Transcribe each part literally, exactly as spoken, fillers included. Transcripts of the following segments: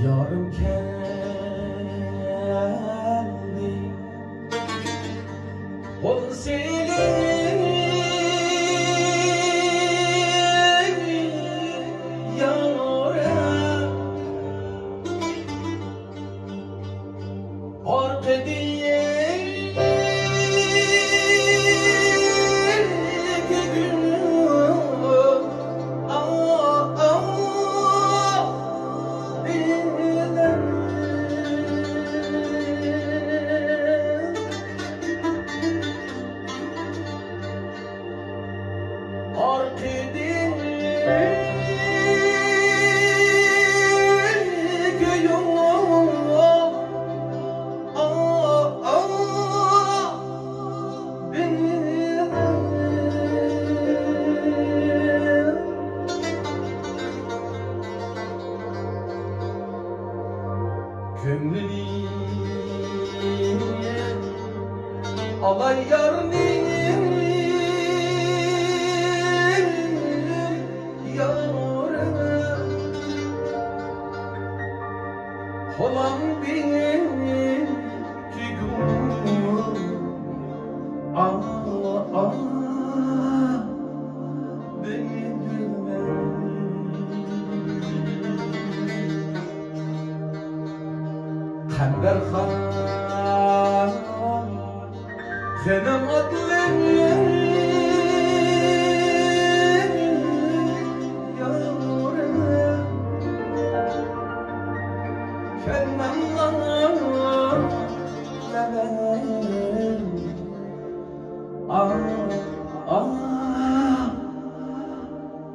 يارىم كەلدى، قول سېلىپ يارىم. ئارقىدىن ئارقىدىن كۆيۈڭ، ئا، ئا، بىلەن. كۆڭلىنى ئالاي يارنىڭ، يارىم. قولۇڭدىن تۈگۈم، ئا، ئا، دېگۈلمەن. قەمبەرخان خېنىم ئاتلىرى يارىم، كەلمەڭلار لەۋەن. ئاھ، ئاھ،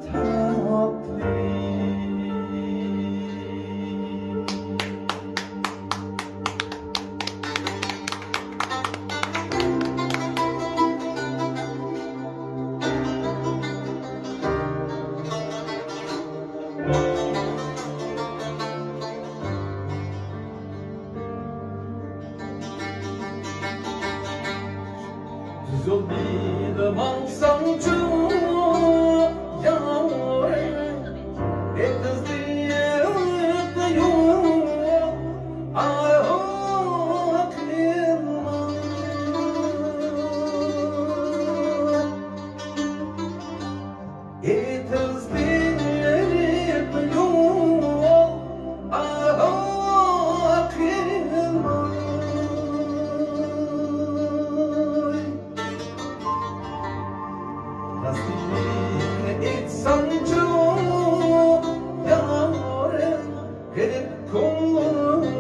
تەڭ ئاتلىرى. تۈزۈل بىلمەڭسەنچۇ يارىم، ئېتىزلىق يول ئاقىلما. ئېتىزلىرىم يول ئاقىلماي. راستىنى ئېيتسامچۇ يارىم، غېرىب كۆڭلۈم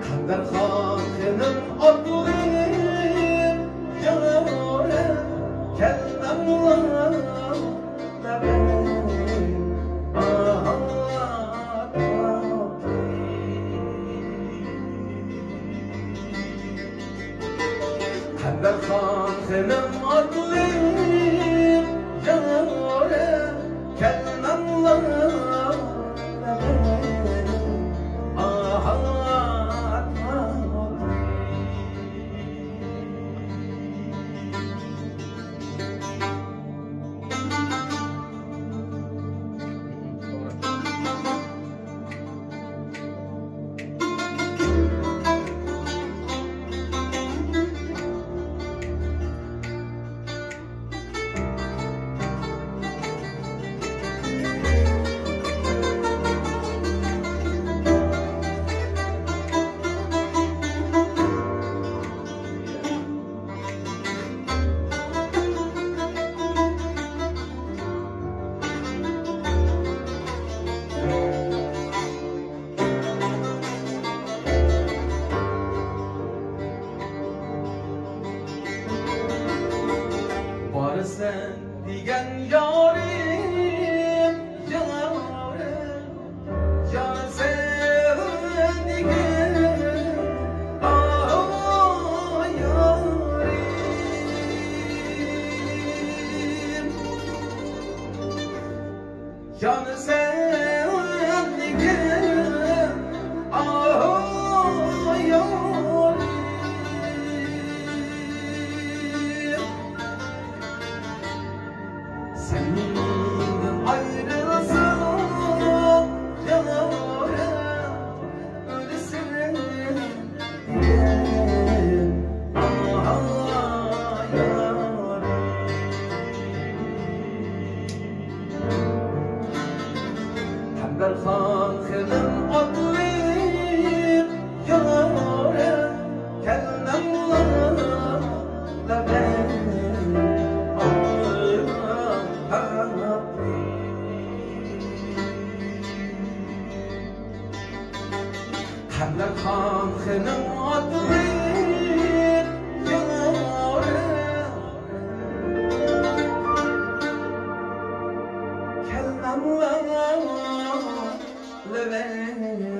قەمبەرخان خېنىم ئاتلىرىم يارىم، كەلمەڭلار لەۋەن. خېنىم ئاتلىق يولى، كەلمەڭلار لەۋەي ئاغلىق. قەملەر خان خېنىم ئاتلىق يولى، كەلمەڭلار لەۋەي